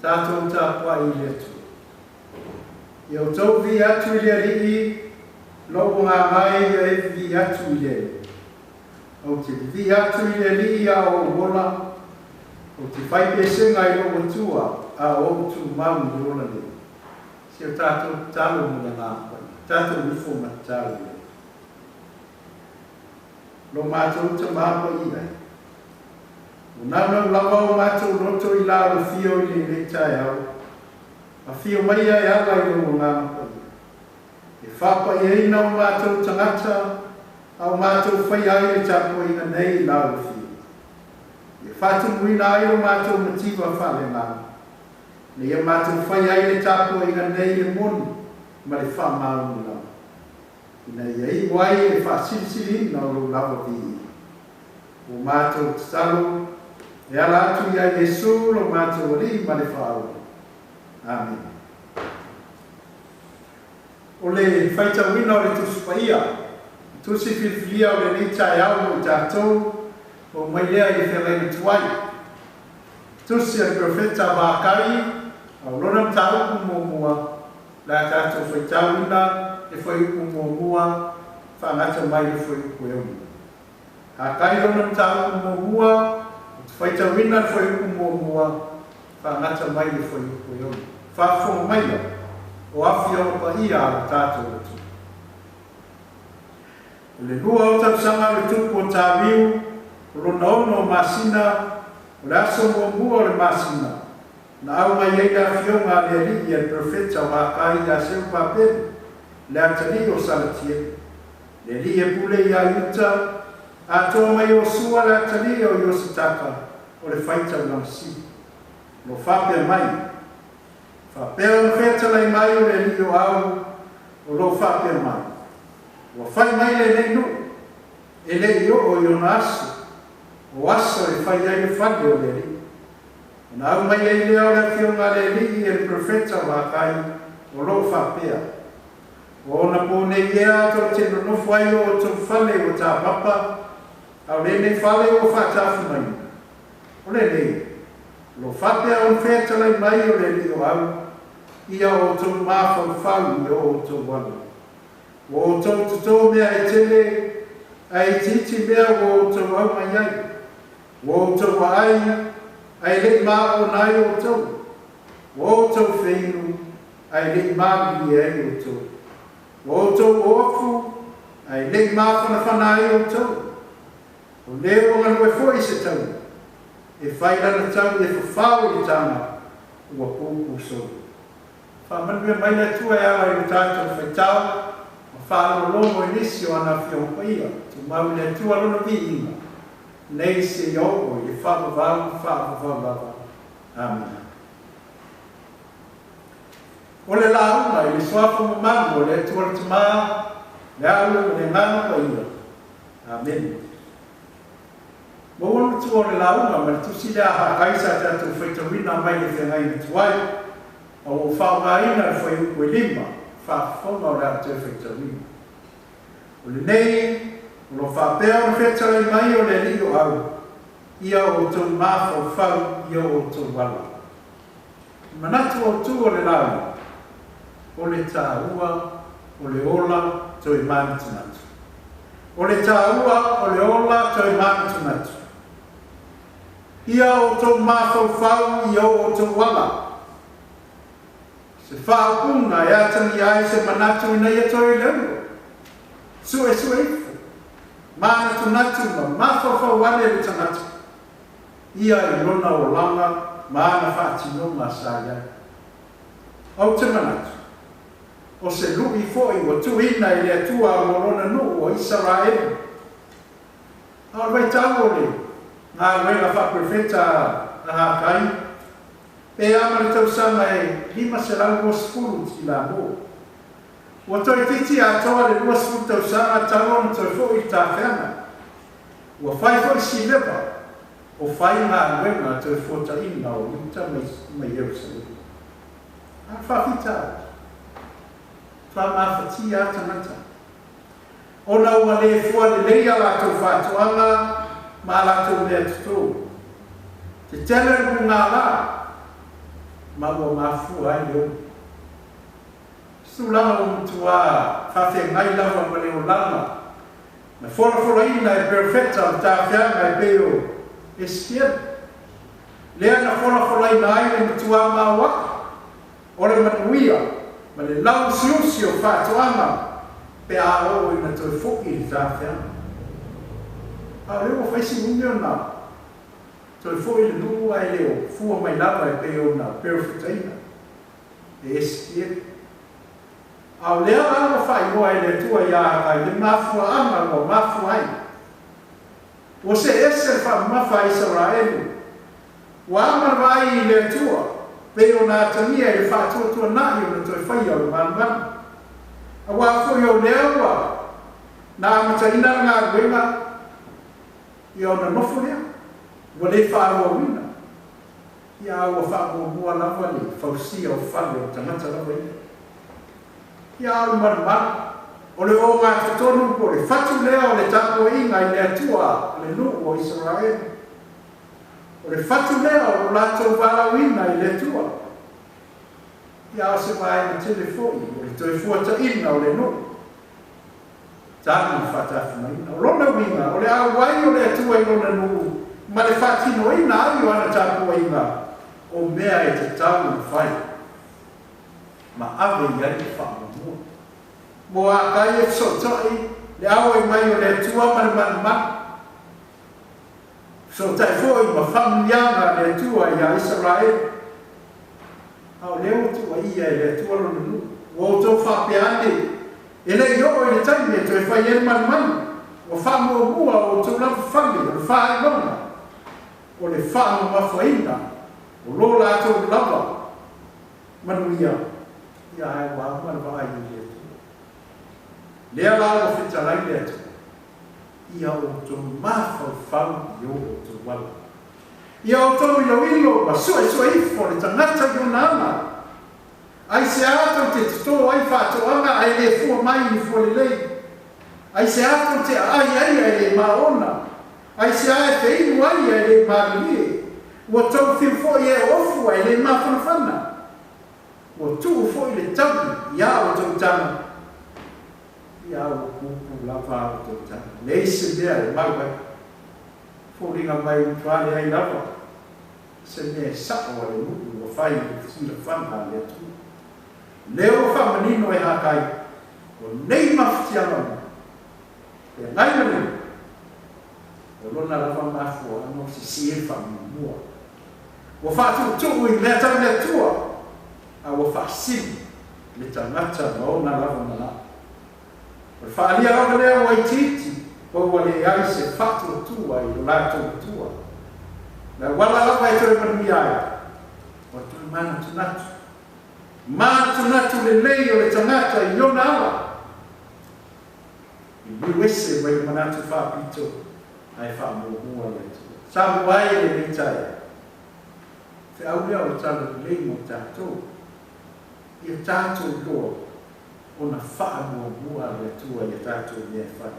Tatou tapuai i le Atua. Ia outou vii atu i le Alii, lou agaga e ia e vivii atu i le Alii. Ou te vivii atu i le Alii a o ou ola, ou te fai pesega i lou Atua a o ou tumau i le ola nei. Si o tatou tatalo mo le Agaga Paia, tatou ifo ma tatalo i le Atua. Lo matou Tama Paia e, ua naunau lava o matou loto i la alofio i lenei taeao, afio maia e ala i lou Agaga Paia. E faapaiaina o matou tagata a o matou faia ai le tapuaiga nei i la alofio. Ia faatumuina ai lo matou mativa faaleagaga, ina ia matou faia ai le tapuaiga nei i le moni ma le faamaoni lava, ina ia iu ai i le faasilisiliina o lou lava viiga. Ua matou tatalo e ala atu iā Iesu lo matou Alii ma le Faaola. Amene. O le faitauina o le Tusi Paia, tusi filifilia o lenei taeao mo i tatou, ou mai lea i le feagaiga tuai. Tusi a le Perofeta Hakai, a o lona mataupu muamua, le a tatou faitauina le fuaiupu muamua faagata mai le fuaiupu e 6. Hakai lona mataupu muamua, ou te faitauina le fuaiupu muamua faagata mai le fuaiupu e 6. Faafofoga maia, o afioga paia a lo tatou Atua. O le 2 o tausaga o le tupu o Tariu, o lona 6 o masina, o le aso muamua o le masina, na aumai ai le afioga a le Alii a le Perofeta o Hakai ia Serubabeli, le atalii o Salatiele, le alii e pule ia Iuta, atoa mai Iosua le atalii o Iosataka o le faitaulaga sili. O lo faapea mai, faapea ona featalai mai o le Alii o au, o lo faapea mai, ua fai mai lenei nuu, e le i oo i ona aso, o aso e fai ai le fale o le Alii. Ona aumai ai lea o le afioga a le Alii e le Perofeta o Hakai, o lo faapea, o ona po nei ea tou te nonofo ai o outou fale ua tapapa, a o lenei fale ua faatafugaina. O lenei, o lo faapea ona featalai mai o le Alii o au, ia outou mafaufau i o outou ala. Ua outou totō mea e tele, ae itiiti mea ua outou aumai ai. Ua outou aai, ae le i maona ai outou. Ua outou feinu, ae le i malilie ai outou. Ua outou ofu, ae le i mafanafana ai outou. O le ua galue foi se taua, e fai lana tau e fafao i le taga, ua pupu solo. Faamanuia mai le Atua e ala i lo tatou faitau, ma faalogologo i nisi o ana afioga paia, tumau i le Atua lona viiga, nei seia oo i le faavavau faavavau lava. Amene. O le lauga i le suafa mamalu o le Atua le Tama, le Alo ma le Agaga Paia. Amene. Maua le matua o le lauga ma le tusi lea a Hakai sa tatou faitauina mai le feagaiga tuai, a ua ou faaaogaina le fuaiupu e 5, faafofoga o le a toe faitauina. O lenei, o lo faapea ona featalai mai o le Alii o au, ia outou mafaufau i o outou ala. Manatu autu o le lauga, o le taua o le ola toe manatunatu. O le taua o le ola toe manatunatu. Ia outou mafaufau i o outou ala. Se faaupuga e atagia ai se manatu ina ia toe leua. Suesue ifo, manatunatu ma mafaufau ane le tagata, ia i lona olaga ma ana faatinoga sa i ai. Ou te manatu, o se lu'i foi ua tuuina i le Atua mo lona nuu o Isaraelu. A o le vaitau o le galuega faaperofeta a Hakai, Pe a ma le tausaga e 520 tilamo. Ua toeitiiti atoa le 20 tausaga talu ona toe fo'i i le tafeaga. Ua fai foi si leva o fai galuega toe fuataʻina o Iuta ma Ierusalema. A o le faafitauli, faamafatia a tagata ona ua lē fua lelei a latou faatoaga ma a latou mea totō. Tetele le mugālā ma ua mafua ai le umi. Se tulaga ua matuā faafeagai lava ma le olaga na folafolaina e perofeta o le tafeaga e pei o Esekiele, lea na folafolaina ai le matuā maoaʻe o le manuia ma le lauusiusi o faatoaga pe a oo ina toe foʻi i le tafeaga. A o lea ua fai si umi ona toe foʻi le nuu ae le o fua mai lava e pei ona perofetaina e Esekiele. A o lea la ua faailoa e le Atua iā Hakai le mafuaaga ua mafua ai. Ua see ese le faamamafa a Isaraelu. Ua ama le vaai i le Atua, pei ona atagia i le faatuatuana'i o le toe faia o le malumalu. Aua foi o lea ua na amataina le galuega, ia ona nofo lea, ua le faaauauina, ia a ua faamuamua lava le fausia o fale o tagata lava ia. Ia a o le malumalu, o le ogatotonu po o le fatu lea o le tapuaiga i le Atua a le nuu o Isaraelu. O le fatu lea o lo latou valaauina i le Atua. Ia a o se vaega tele foi o le toe fuataʻina o le nuu talu le faatafugaina. O lona uiga, o le auai o le Atua i Lona nuu ma le faatinoina ai o Ana tapuaiga o mea e tatau ona fai ma ave i ai le faamuamua. Mo Hakai e fesootai le auai mai o le Atua ma le malumalu. Fesootai foi ma faamanuiaga a le Atua iā Isaraelu. A o lea ua tuuaia e le Atua Lona nuu. Ua outou faapea ane, e le i oo i le taimi e toe fai ai le malumalu, ua faamuamua o outou lava fale o le faailoga o le faamamafaina o lo latou lava manuia, ia ae ua ama le vaai i le Atua. Lea la ua fetalai le Atua, Ia outou mafaufau i o outou ala. Ia outou iloilo ma suesue ifo le tagata i ona ala. Aisea tou te totō ai faatoaga ae le fua mai i ni fua lelei? Aisea tou te aai ai ae le maona? Aisea e feinu ai ae le malilie? Ua tou fiu foi e oofu ae le mafanafana. Ua tuu foi le taui i a outou taga. Ia ua puupuu lava a outou taga. Leai se mea e mau ai. Foliga mai ua matua leai lava se mea e sa'o a le nuu ua fai i le silafaga a le Atua. Lea ua faamanino e Hakai, o nei mafatiaga uma, feagai ma le nuu, o lona lava mafuaaga o sisi le faamuamua. Ua faatuutuu i mea tau le Atua, a ua faasili le tagata ma ona lava manao. O le faaalia lava lea ua itiiti, po ua leai se faatuatua i lo latou Atua. Le auala lava e toe manuia ai, o le toe manatunatu. Manatunatu lelei o le tagata i ona ala. Liliu ese mai le manatu faapito ae faamuamua le Atua. Samoa e lenei taeao. Feau lea o le tala lelei mo tatou. Ia tatou iloa ona faamuamua le Atua i a tatou mea e fai.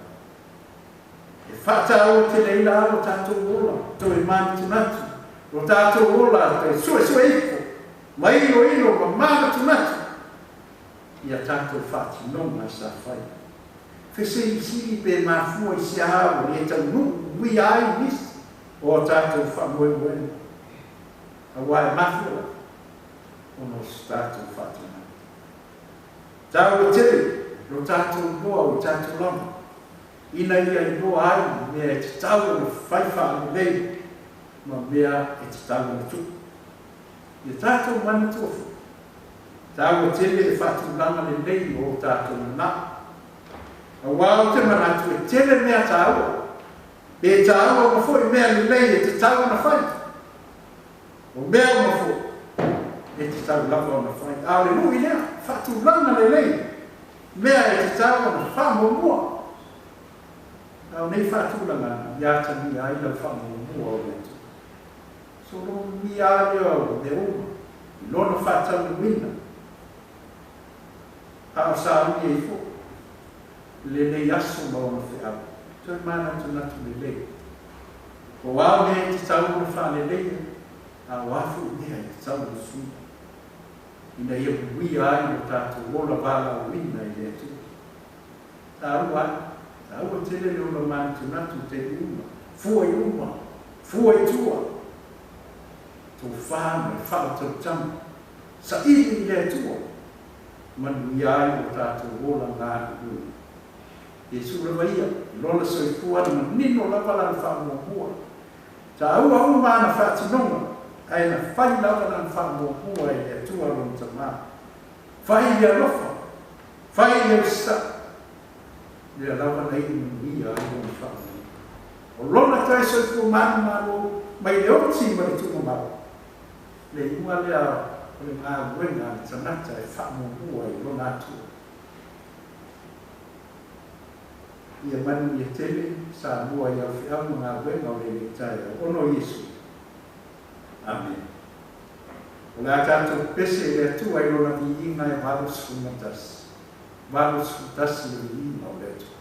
E faataua tele ai la lo tatou ola toe manatunatu, lo tatou ola toe suesue ifo ma iloilo ma manatunatu i a tatou faatinoga sa fai. Fesilisili pe mafua i se aha ua le taunuu uia ai nisi o a tatou faamoemoega, aua e mafua lava ona o se tatou faatinoga. Taua tele lo tatou iloa o i tatou lava, ina ia iloa ai mea e tatau ona fai faalelei ma mea e tatau ona tuu. Ia tatou manatua foi, taua tele le faatulaga lelei o o tatou manao. Aua ou te manatu e tele mea taua, pe taua uma foi mea lelei e tatau ona fai. O mea uma foi, E tatau lava ona fai. A o le lui lea, faatulaga lelei mea e tatau ona faamuamua. A o nei faatulagaga ia atagia ai lau faamuamua o le Atua. Solomia lava lea o mea uma i lona faataunuuina, a o sauni ai foi lenei aso ma ona feau. Toe manatunatu lelei. O a mea e tatau ona faaleleia, a o a foi mea e tatau ona suia, ina ia manuia ai lo tatou ola valaauina i le Atua. Taua ai, taua tele le ola manatunatu i taimi uma, fua i luma, fua i tua, tofa ma le faautautaga, saili i le Atua, manuia ai lo tatou ola galulue. Iesu lava ia, i lona soifua na manino lava lana faamuamua. Taua uma ana faatinoga, ae na fai lava lana faamuamua e le Atua lona Tama. Fai i le alofa, fai i le usitai, lea lava na iu manuia ai lona faamoemoe. O lona toe soifua manumalo mai le oti ma le tuugamau, le iuga lea o le galuega a le tagata e faamuamua i lona Atua. Ia manuia tele Samoa i au feau ma galuega o lenei taeao. Ona o Iesu. Amene. O le a tatou pepese i le Atua i Lona viiga e 81. 81 le viiga o le Atua.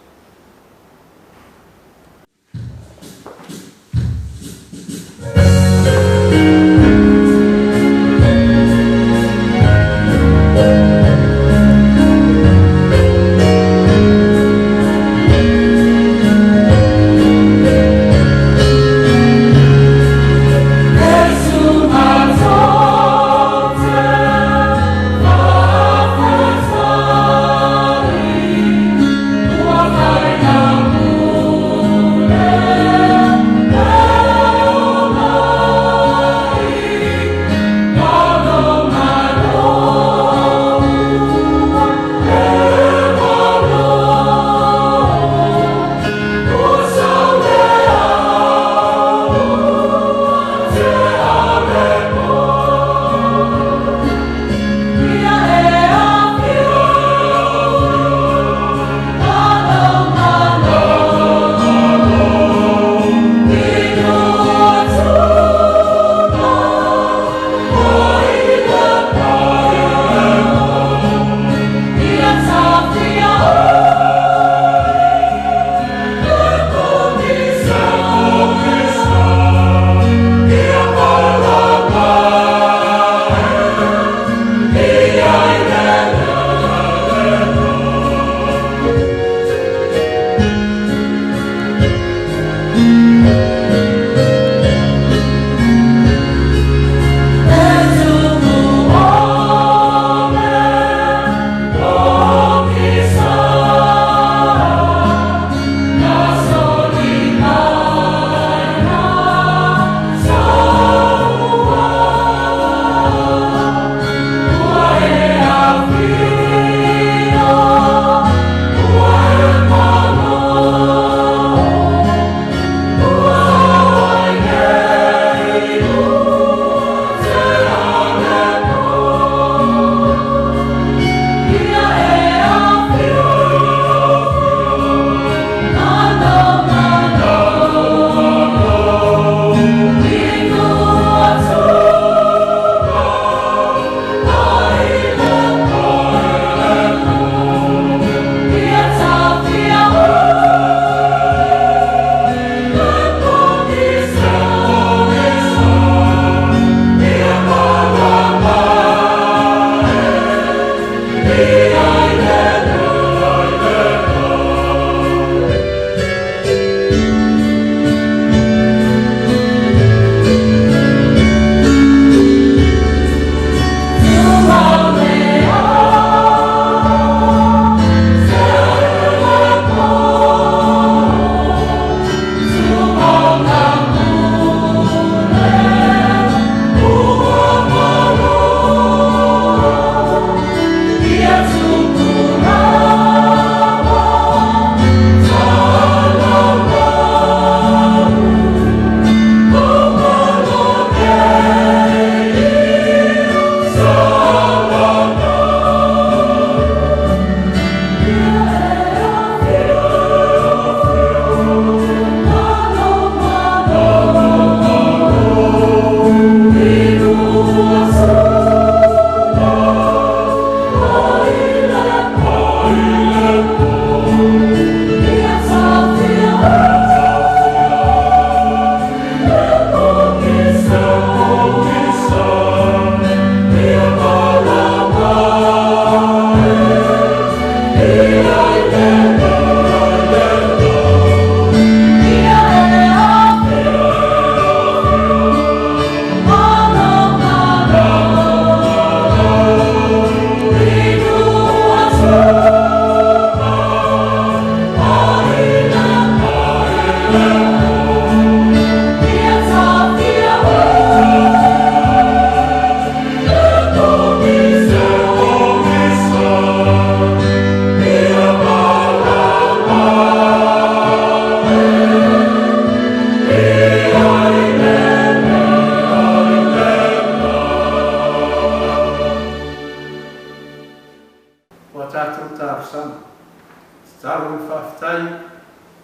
Faafetai,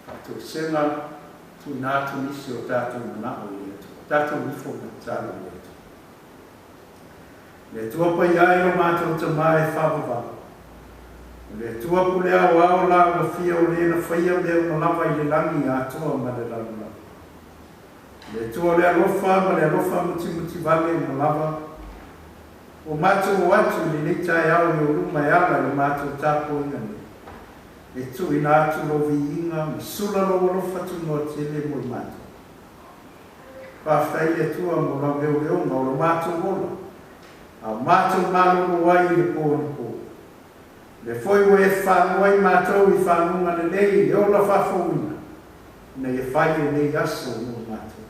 faatoesega, tuuina atu nisi o tatou manao i le Atua. Tatou ifo ma tatalo i le Atua. Le Atua paia ai lo matou Tamā e faavavau. O le Atua pule aoao la ua fia o le na faia mea uma lava i le lagi atoa ma le lalolagi. O le Atua o le alofa ma le alofa mutimutivale uma lava. Ua matou o atu i lenei taeao i ou luma e ala i le matou tapuaiga nei, e tuuina atu lou viiga ma sula lou alofa tunoa tele mo i matou. Faafetai i le Atua mo lau leoleoga o lo matou ola, a o matou malolo ai i le po anapo. O lea foi ua e fafanua ai matou i faguga lelei i le ola faafouina, ina ia fai lenei aso mo matou.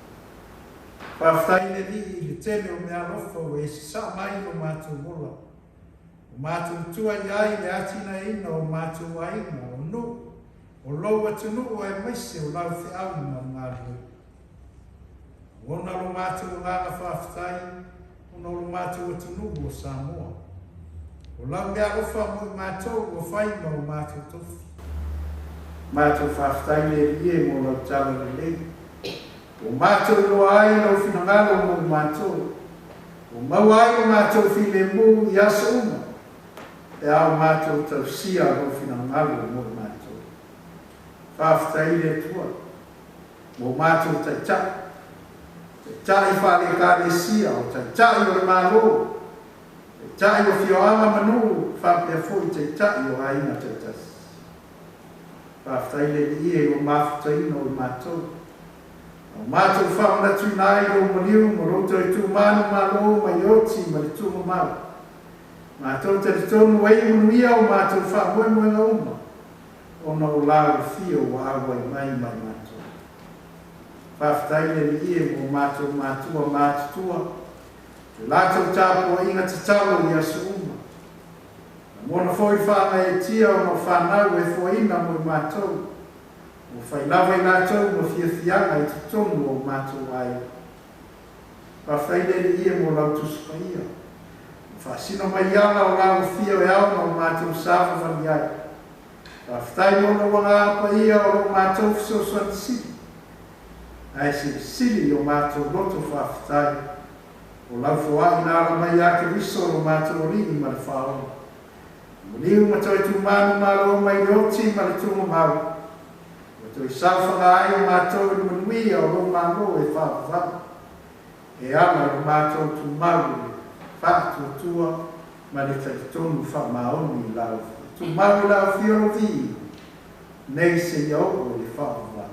Faafetai i le Alii i le tele o meaalofa ua e sasaa mai i lo matou ola, ua matou tua i ai i le atinaeina o matou aiga, o nuu, o lou atunuu aemaise o lau feau ma le galuega. Lagona lo matou agaga faafetai ona o lo matou atunuu o Samoa. O lau meaalofa mo i matou ua fai ma o matou tofi. Matou faafetai le Alii e mo lau talalelei. Ua matou iloa ai lou finagalo mo i matou. Ua maua ai lo matou filemu i aso uma, pe a o matou tausia lou finagalo mo i matou. Faafetai i le Atua mo matou taitai, taitai faale-Ekalesia, o taitai o le Malo, taitai o afioaga ma nuu, faapea foi taitai o aiga taitasi. Faafetai le Alii e i lou mafutaina o i matou, a o matou faamanatuina ai lou maliu ma lou toe tumanumalo mai le oti ma le tuumamau. Matou talitonu ua iu manuia o matou faamoemoega uma, ona o lau afio ua auai mai ma i matou. Faafetai le Alii e mo matou matua matutua, le latou tapuaiga tatalo i aso uma. Lagona foi le faagaeetia ona o fanau e foaina mo i matou, ua fai lava i latou ma fiafiaga i totonu o matou aiga. Faafetai le Alii e mo lau Tusi Paia, ua faasino mai i ala o lau afio e ao ma o matou savavali ai. Faafetai mo lou Agaga Paia o lo matou fesoasoani sili, ae silisili i o matou loto faafetai, o lau foai na ala mai ia Keriso lo matou Alii ma le Faaola. Maliu ma toe tumanumalo mai le oti ma le tuumamau, ua toe saofaga ai o matou i le manuia o lou Malo e faavavau, e ala i lo matou tumau i le faatuatua ma le talitonu faamaoni i lau afio. Tumau i lau afio lou viiga, nei seia oo i le faavavau.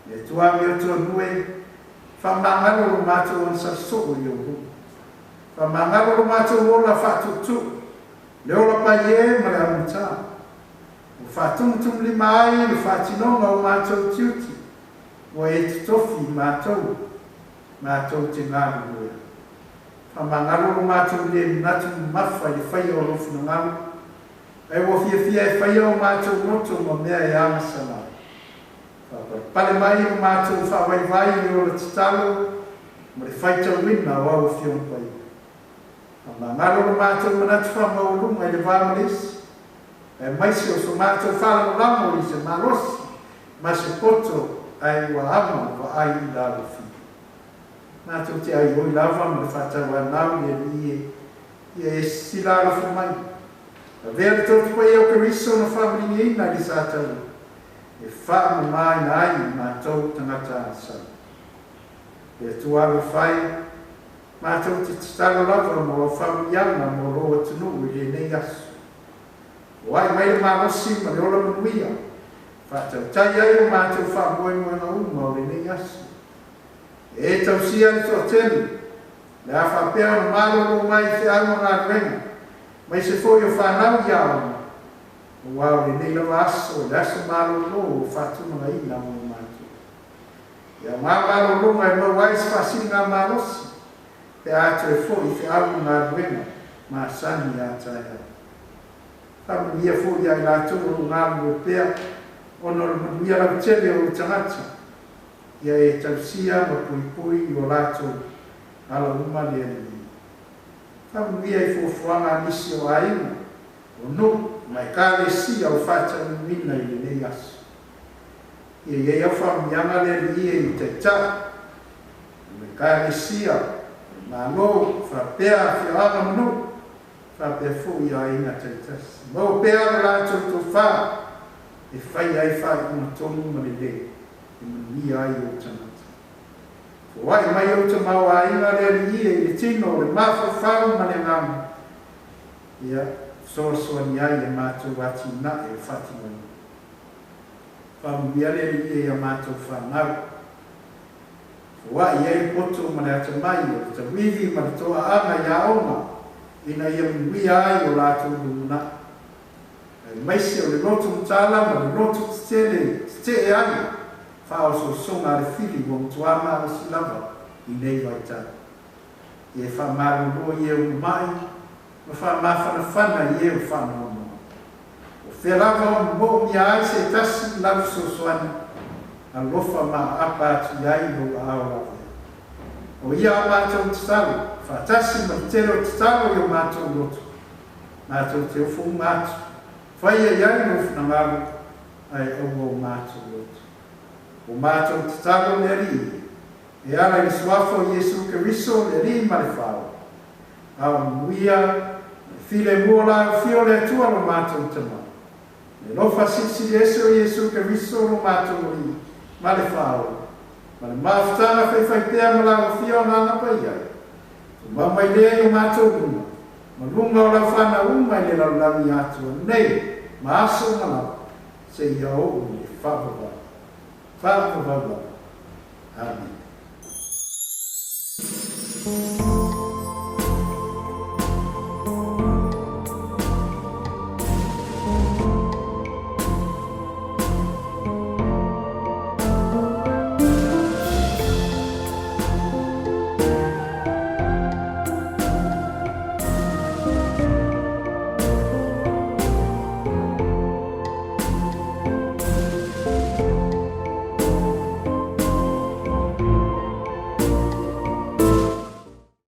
Le Atua amiotonu e, faamagalo lo matou agasala soo i ou luma. Faamagalo lo matou ola faatuutuu, le ola paie ma le augata, ua faatumutumulima ai le faatinoga o matou tiute, ua e totofi i matou, matou te galulue. Faamagalo lo matou le manatu mamafa i le faia o lou finagalo, ae ua fiafia e faia o matou loto ma mea e agasala ai. Faapalepale mai lo matou faavaivai i le ola tatalo ma le faitauina o au Afioga Paia. Faamagalo lo matou manatu faamaualuga i le va ma le isi, aemaise o so matou faalagolago i se malosi ma se poto ae ua ama vaai i la alofia. Matou te aioi lava ma le faatauanau i le Alii e, ia e sisila alofa mai. Avea le toto paia o Keriso na faamaliliina i le Satani, e faamamaina ai i matou tagata agasala. Le Atua alofa e, matou te tatalo lava mo lau faamanuiaga mo lou atunuu i lenei aso. Foai mai le malosi ma le ola manuia, faatautai ai o matou faamoemoega uma o lenei aso. E tausia le toatele, le a faapea ona malolo mai i feau ma galuega, aemaise foi o fanau i aoga, aua o lenei lava aso, le aso malolo ua faatulagaina mo i matou. E aoga malologa e maua ai se faasiligamalosi, pe a toe foi i feau ma galuega masani a taeao. Faamanuia foi ia i latou o lo o galulue pea ona o le manuia lautele o ou tagata, ia e tausia ma puipui i o latou ala uma le Alii. Faamanuia i fuafuaga a nisi o aiga, o nuu, ma Ekalesia o faataunuuina i lenei aso. Ia i ai au faamanuiaga le Alii e i Taitai o Ekalesia, o le Malo, faapea afioaga ma nuu, faapea foi aiga taitasi. Maua pea lo latou tofa e faia ai faaiuga tonu ma lelei e manuia ai ou tagata. Foai mai ou tamaoaiga le Alii e i le tino o le mafaufau ma le agaga, ia fesoasoani ai i a matou atinae o faatinoina. Faamanuia le Alii e i a matou fanau. Foai ai le poto ma le atamai o le tauivi ma le toaaga i aoga ina ia manuia ai o latou lumanai. Aemaise o le loto matala ma le loto tetele tetee ai faaosoosoga a le fili ua matua malosi lava i nei vaitau. Ia e faamalolo i e ua mai ma faamafanafana i e ua faanoanoa. O fea lava o moomia ai se tasi i lau fesoasoani, alofa ma aapa atu i ai lou aao lavea. O ia a matou tatalo, faatasi ma le tele o tatalo i o matou loto, matou te ofo uma atu, faia i ai lou finagalo, ae aua o matou loto. O matou tatalo le Alii, e ala i le Suafa o Iesu Keriso, le Alii ma le Faaola, a o manuia ma le filemu o la Afio o le Atua lo matou Tama, le alofa silisili ese o Iesu Keriso lo matou Alii ma le Faaola, ma le mafutaga faifaipea ma lau Afio Agaga Paia, tumau mai lea i o matou luga, ma luga o lau fanau uma i le lalolagi atoa nei ma aso uma lava, seia oo i le faavavau. Faavavau lava. Amene.